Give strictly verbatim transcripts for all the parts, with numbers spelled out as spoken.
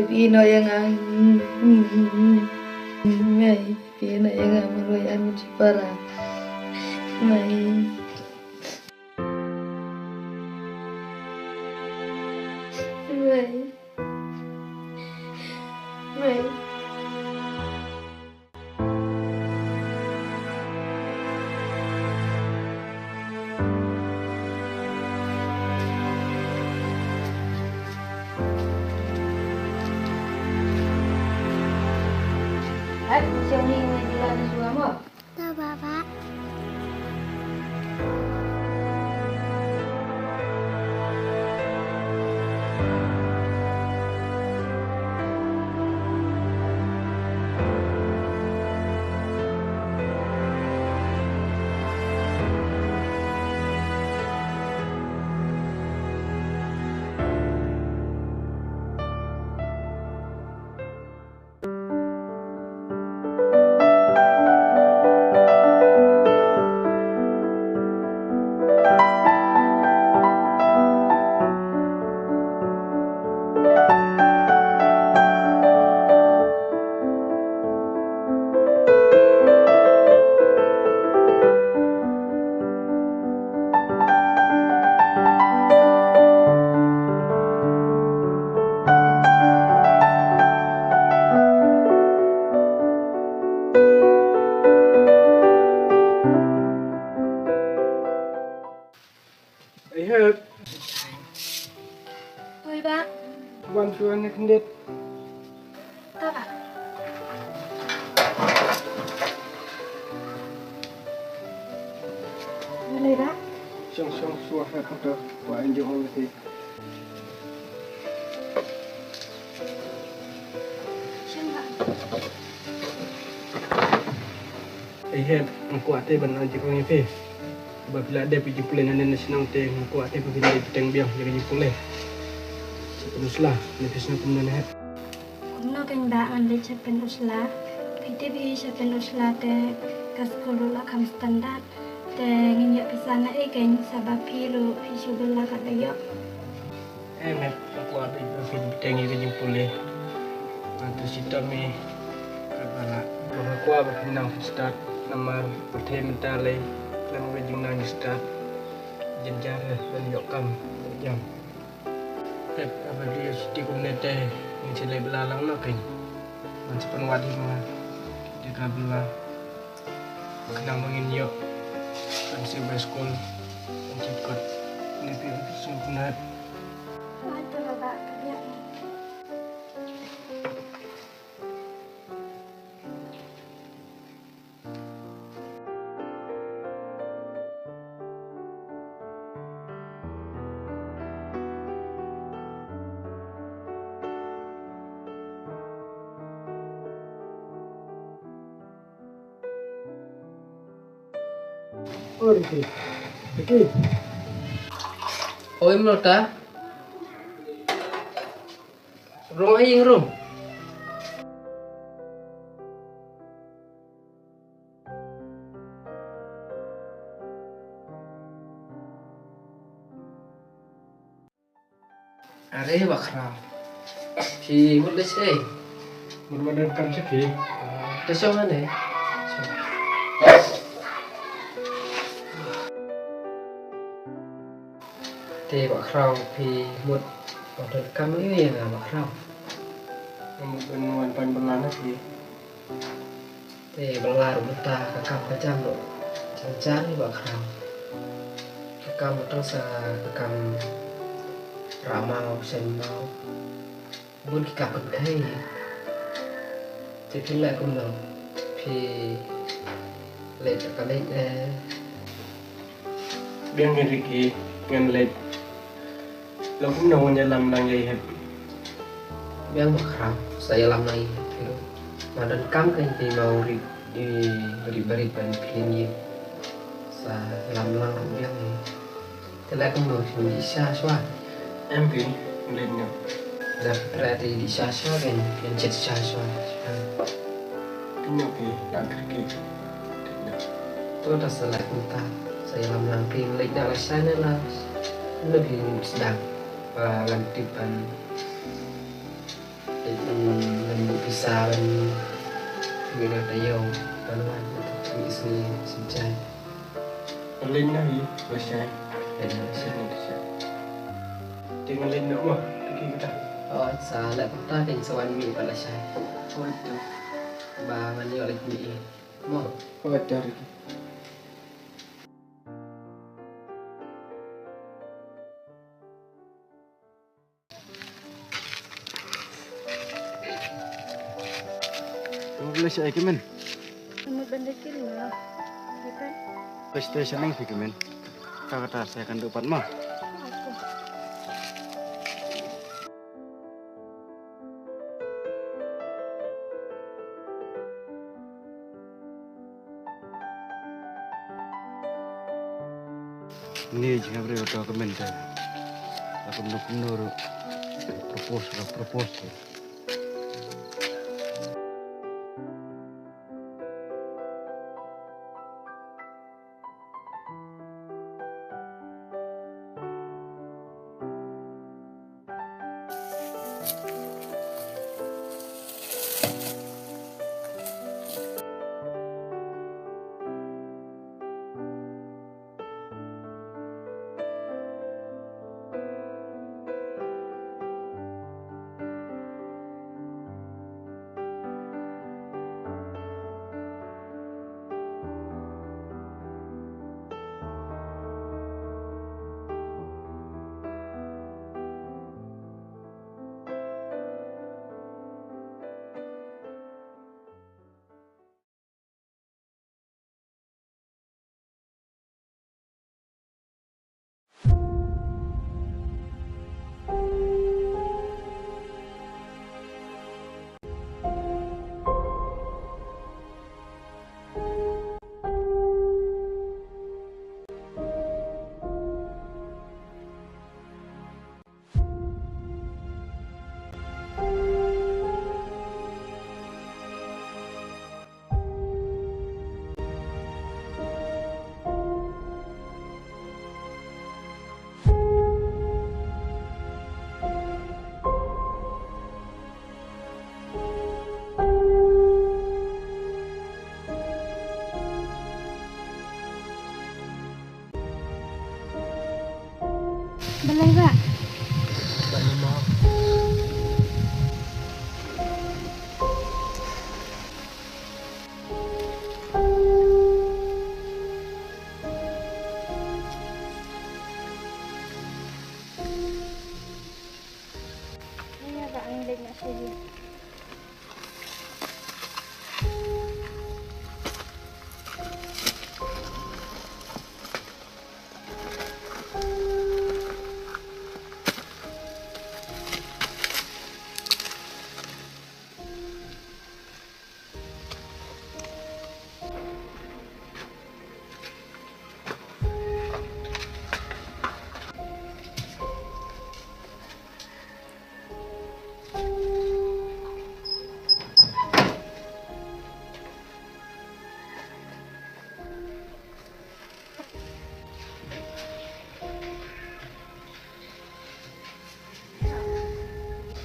Phi ïeh noh ïa nga. Mei, phi ïeh noh ïa nga, mei, roi ar ngut shipara. Mei. Mei. Mei. Hai, siang ni ngi jila di sua mo. Ta baba. Ei, Hep. Oi, Bah. Wan shuwa ne khyndiat. Ta, Bah. Balei, Bah? Shong, shong shuwa, Hep, to. Wa, enjoy all the day. Ei Hep, nga kwah te ban ai jingkyrkhu ïa phi. Ba phi la dep ïa ka jingpule nangne na shnong te nga kwah te ba phin leit bteng biang ïa ka jingpule. Sha Pynursla, ne phi sngew kumno ne Hep? Kumno kein Bah, ngan leit sha Pynursla. Phi tip hi sha Pynursla te ka skul ruh la kham standard. Te ngin ïoh pisa na ei kein sa ba phi ruh phi shu bylla katba ïoh. Em, em, nga kwah beit ba phin bteng ïa ka jingpule. Nga tu shitom ïa katba lah. Ba nga kwah ba phin nang phin stad namar pyrthei mynta lei khlem ka jingnang jingstad. Jynjar lei ban ïoh kam jam. Hep, haba dei ïa shuti kumne te ngin sa leit bylla lang noh kein. Ngan sa pynwad hi ma nga ïa ka bylla. Khnang ba ngin ïoh ban siew bai skul ban siew kot. Ne phi ong phi sngewtynnat. Wan to la ba ka biang. Oh, Ricky. Ricky. Oi, Mlota. Rung ha ïing rung. Are Bah Khraw. Phi mut leit shaei? Mut wan donkam sha phi. Te shong hangne. Te Bah Khraw phi mut wan donkam ïa nga Bah Khraw. Nga mut ban wan pan bylla na phi. Te bylla ruh mynta ka kam ka jam ruh jan jan hi Bah Khraw. Ka kam ruh tang sa ka kam rah maw shen maw. Bun ki kam kynthei. Te phi leh kumno? Phi leh ka leh eh. Biang hi Ricky, ngan leit. Long kumno ngan ïalam lang ïa i Hep? Biang Bah Khraw, sa ïalam lang ïa i Hep. Nga donkam kein phi ma u rit, i rit barit ban pynlong ïa. Sa ïalam lang ruh biang hi. Te leh kumno phin dih sha shuwa? Em phi, leit noh. Leh phi treh te dih sha shuwa kein, phin jied sha shuwa. Kumno phi, la kyrkieh. To ta sa leh kumta, sa ïalam lang phi leit noh la shai ne la. Kumno phi sdang, ba ngan tip ban leit Hmm, ban buh pisa ban mih na taïew ban wan, mih sngi sngewjai. Leit na hi, lashai. Leit na lashai. Leit na lashai. Te ngan leit noh mo, te ki kata. Oh, sa leh kata, te sa wan mih pat lashai. Oh, to. Ba ngan ïoh leit mih hi mo. Oh, to, Ricky. Ka mut lashai ka myn? Ka mut ban da kil mo. Ka station nang phi ka myn. Ka kata sa kan duh pat mo. Ni jingïabriew to ka mynta. Aku nuk nuru. Propose, propose. Balei ba? Balei mo? Ïa ba ang lek na sini.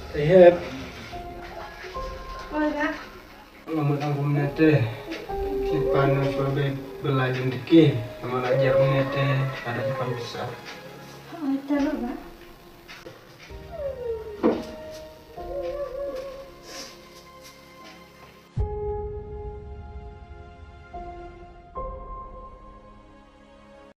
Te hep. Oi, Dad. Nga mut nang kumne te. Ki pan nang shuwa be belai jin deki. Nga la jer kumne te. Ada ki pan besar. Oi, te lo, Dad.